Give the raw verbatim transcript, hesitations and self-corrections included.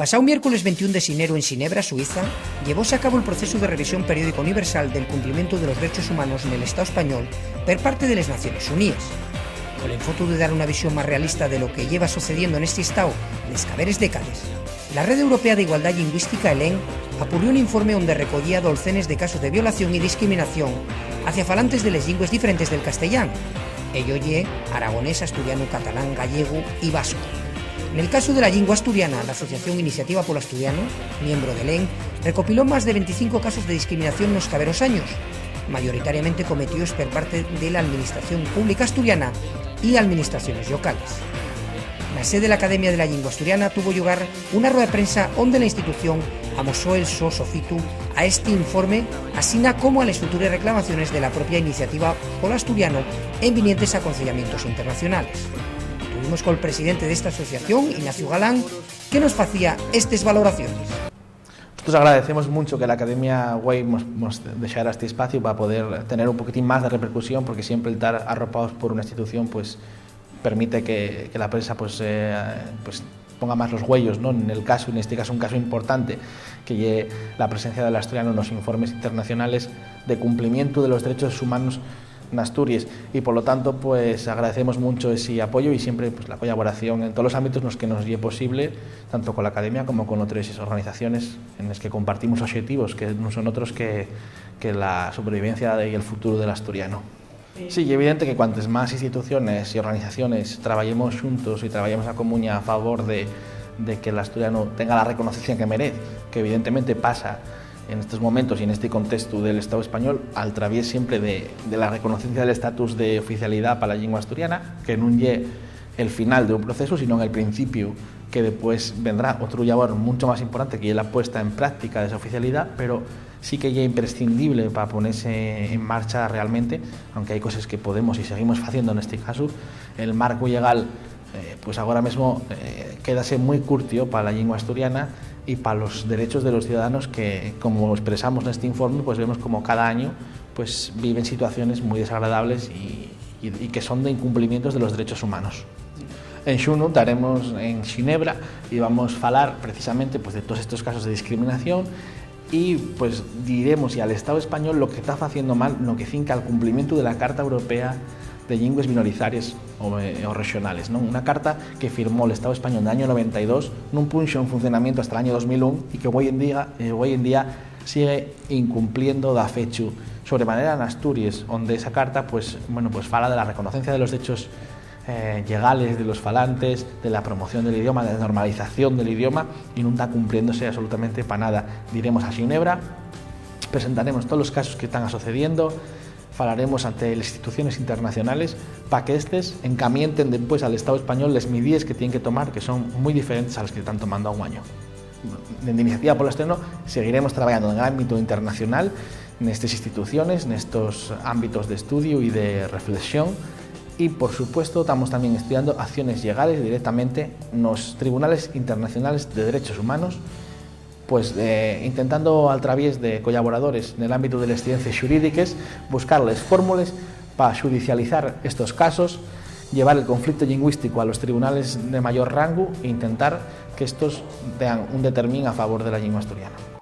Pasao miércoles ventiún de xineru en Xinebra, Suiza, llevóse a cabo'l procesu de revisión periódica universal del cumplimientu de los derechos humanos nel Estáu español per parte de les Naciones Uníes. Col enfotu de dar una visión más realista de lo que lleva socediendo nesti estáu descaberes décades, la Red Europea d'Igualdá Llingüística, ELEN, apurrió un informe onde recoyía dolcenes de casos de violación y discriminación hacia falantes de les llingües diferentes del castellán, ello ye aragonés, asturianu, catalán, gallegu y vascu. Nel casu de la llingua asturiana, l'asociación Iniciativa pol Asturianu, miembro de ELEN, recopiló más de venticinco casos de discriminación nos caberos años, mayoritariamente cometíos per parte de la Alministración Pública Asturiana y alministraciones llocales. Na sé de l'Academia de la Llingua Asturiana tuvo llugar una rueda de prensa onde la institución amosó el so sofitu a esti informe, asina como a les futures reclamaciones de la propia Iniciativa pol Asturianu en vinientes aconceyamientos internacionales. Tuvimos col presidente d'esta asociación, Ignacio Galán, que nos facía estes valoraciones. Nosotros agradecemos mucho que la Academia güei mos, mos dexara este espacio pa poder tener un poquitín más de repercusión, porque siempre el tar arropaos por una institución, pues, permite que, que la prensa, pues, eh, pues, ponga más los güeyos, ¿no? En el caso, en este caso, un caso importante, que ye la presencia del asturiano en los informes internacionales de cumplimiento de los derechos humanos n'Asturies. Y, por lo tanto, pues, agradecemos mucho ese apoyo y siempre, pues, la colaboración en todos los ámbitos en los que nos ye posible, tanto con la Academia como con otras organizaciones en las que compartimos objetivos, que no son otros que, que la supervivencia y el futuro del asturiano. Sí, ye evidente que cuantes más instituciones y organizaciones trabajemos xuntos y trabajemos a comuña a favor de, de que l'asturianu tenga la reconocencia que merez, que evidentemente pasa en estos momentos y en este contexto del Estado español, al traviés siempre de, de la reconocencia del estatus de oficialidá pa la llingua asturiana, que nun ye el final d'un procesu, sino el principiu, que depués vendrá otru llabor muncho más importante, que ye la puesta en práctica d'esa oficialidá, pero sí que ye imprescindible pa ponese en marcha realmente, aunque hai coses que podemos y seguimos faciendo nesti casu. El marcu llegal, eh, pues agora mesmo, eh, quédase mui curtio pa la llingua asturiana y pa los derechos de los ciudadanos que, como expresamos nesti informe, pues vemos como cada año, pues, viven situaciones mui desagradables y, y, y que son de incumplimientos de los derechos humanos. En xunu taremos en Xinebra y vamos falar precisamente, pues, de todos estos casos de discriminación y, pues, diremos y al Estado español lo que ta faciendo mal no que cinca al cumplimientu de la Carta Europea de Llingües Minorizaries o, eh, o Rexonales, ¿no? Una carta que firmó l'Estado español n'año noventa y dos, nun punxo en funcionamiento hasta l'año dos mil un y que güei en día, eh, güei en día sigue incumpliendo dafechu, sobremanera n'Asturies, onde esa carta, pues, bueno, pues, fala de la reconocencia de los derechos, eh, llegales de los falantes, de la promoción del idioma, de la normalización del idioma, y nun ta cumpliéndose absolutamente pa nada. Diremos a Xinebra, presentaremos todos los casos que están asocediendo, falaremos ante les instituciones internacionales pa que éstes encamienten depués al Estado español les midíes que tienen que tomar, que son mui diferentes a les que tán tomando a un año. Dende Iniciativa pol Asturianu seguiremos trabajando en el ámbito internacional, nestes instituciones, nestos ámbitos d'estudiu y de reflexión. Y, por supuesto, tamos tamién estudiando acciones llegales directamente nos tribunales internacionales de derechos humanos, pues, eh, intentando, al traviés de collaboradores nel ámbitu de les ciencies xurídiques, buscar les fórmules pa xudicializar estos casos, llevar el conflicto llingüístico a los tribunales de mayor rangu e intentar que estos dean un determín a favor de la llingua asturiana.